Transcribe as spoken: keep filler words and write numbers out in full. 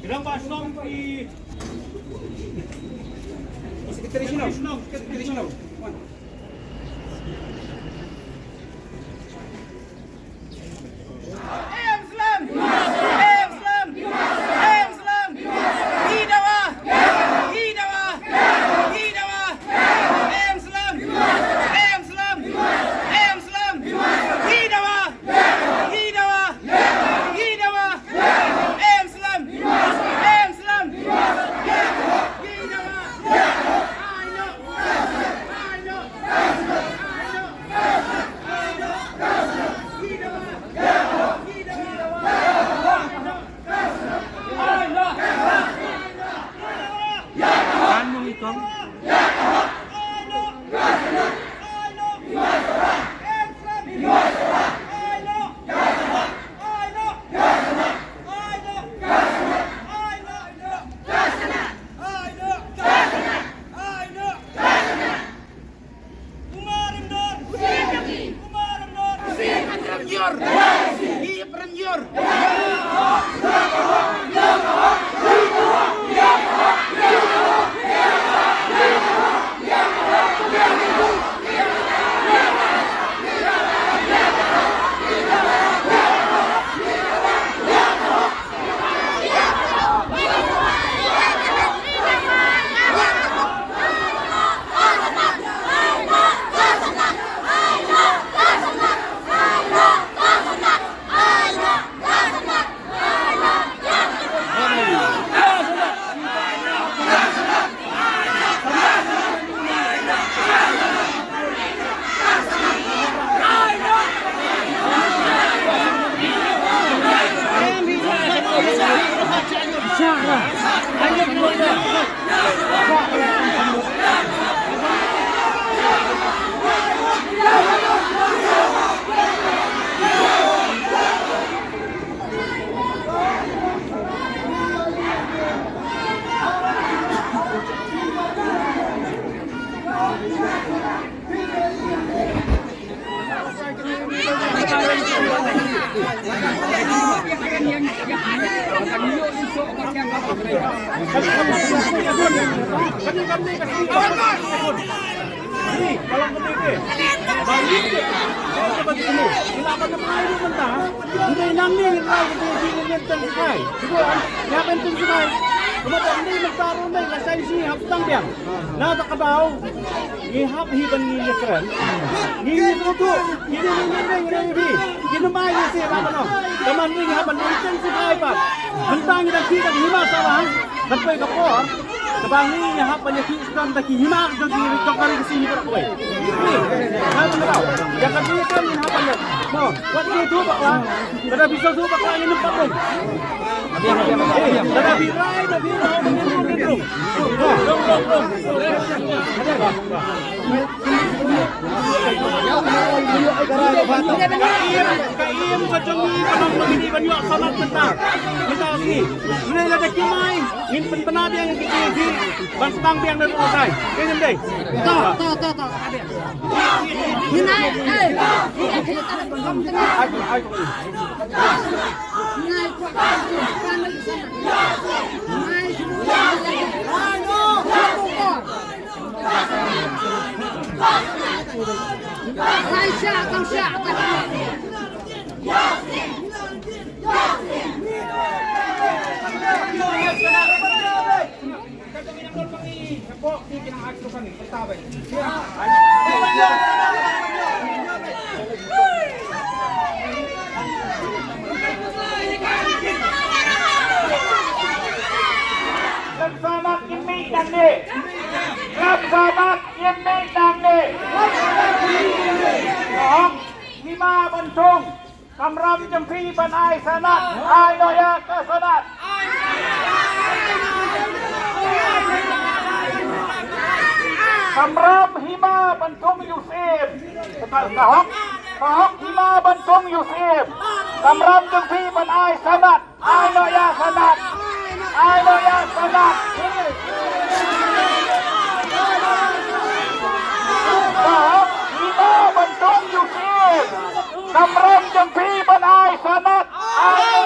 Kena ba shnong ki. Secretary shnong. Secretary shnong. Na ta ka daw ngi hap hi ban ngi ïakren. Ngi ngi tu tu ngi ngi ngi ngi ngi ngi ngi ngi mai ngi si ba ba no. Ka man ngi hap ban intensify pat. Mynta ngi dang ki dang hima sa ba. Kan poi ka por kaba ngi ngi hap ban ïa ki sdang da ki hima jong ki jong ka ri ka si ngi ba da kawei. Ngi hap ban daw ïa ka ngi kan ngi hap ban ïa. No, wat ngi tu ba la. Ka da bisa tu ba la ngi ngi pat. Ka im ka jong ngi ka long ba ngi ban ïoh sanad mynta. Mynta ngi. Ngi la da ki mai, ngin pynbna biang ki ki ban sdang biang da ruh kai. Ngi ngim dei. Ta ta ta ta. Ngi nai. Ai ai. Khlem samat ngin mih nangne. Khlem samat ngin mih nangne. Ong, ngi Ban thung, kamram jong phi ban ai sanad, ai noh ïa ka sanad. Kamram hima ban thung ïa u syiem. Ka, ka hok, ka hok hima ban thung ïa u syiem. Kamram jong phi ban ai sanad, ai noh ïa sanad. Ai noh ïa sanad. Ka hok hima ban thung ïa u syiem. Kamram jong phi ban ai sanad, ai